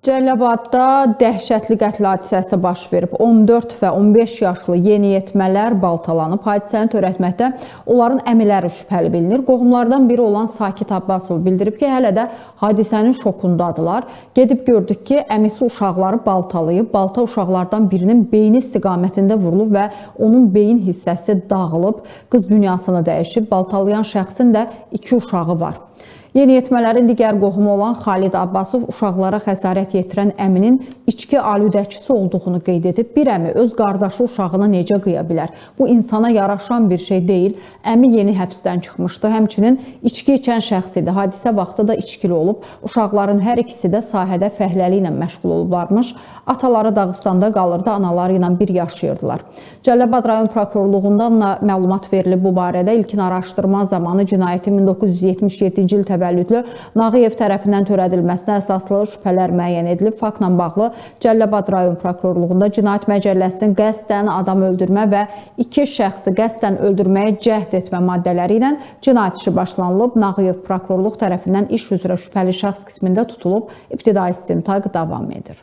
Cəlilabadda dəhşətli qətl hadisəsi baş verib. 14 və 15 yaşlı yeniyetmələr baltalanıb. Hadisəni törətməkdə onların əmiləri şübhəli bilinir. Qohumlardan biri olan Sakit Abbasov bildirib ki, hələ də hadisənin şokundadırlar. Gedib gördük ki, əmisi uşaqları baltalayıb. Balta uşaqlardan birinin beyni istiqamətində vurulub və onun beyin hissəsi dağılıb. Qız dünyasını dəyişib. Baltalayan şəxsin də 2 uşağı var. Yeniyetmələrin digər qohumu olan Xalid Abbasov uşaqlara xəsarət yetirən əminin içki aludəçisi olduğunu qeyd edib. Bir əmi öz qardaşı uşağına necə qıya bilər? Bu insana yaraşan bir şey deyil. Əmi yeni həbsdən çıxmışdı. Həmçinin içki içən şəxs idi. Hadisə vaxtı da içkili olub. Uşaqların hər ikisi də sahədə fəhləli ilə məşğul olublarmış. Ataları Dağıstanda qalırdı, anaları ilə bir yaşayırdılar. Cəlilabad rayon prokurorluğundan məlumat verilib bu barədə. İlkin araşdırma zamanı cinayətin 1977-ci il təvəllüdlü Nağıyev tərəfindən törədilməsinə əsaslı şübhələr müəyyən edilib. Faktla bağlı Cəlilabad rayon prokurorluğunda Cinayət Məcəlləsinin qəsdən adam öldürmə və 2 şəxsi qəsdən öldürməyə cəhd etmə maddələri ilə cinayət işi başlanılıb. Nağıyev prokurorluq tərəfindən iş üzrə şübhəli şəxs qismində tutulub, ibtidai istintaq davam edir.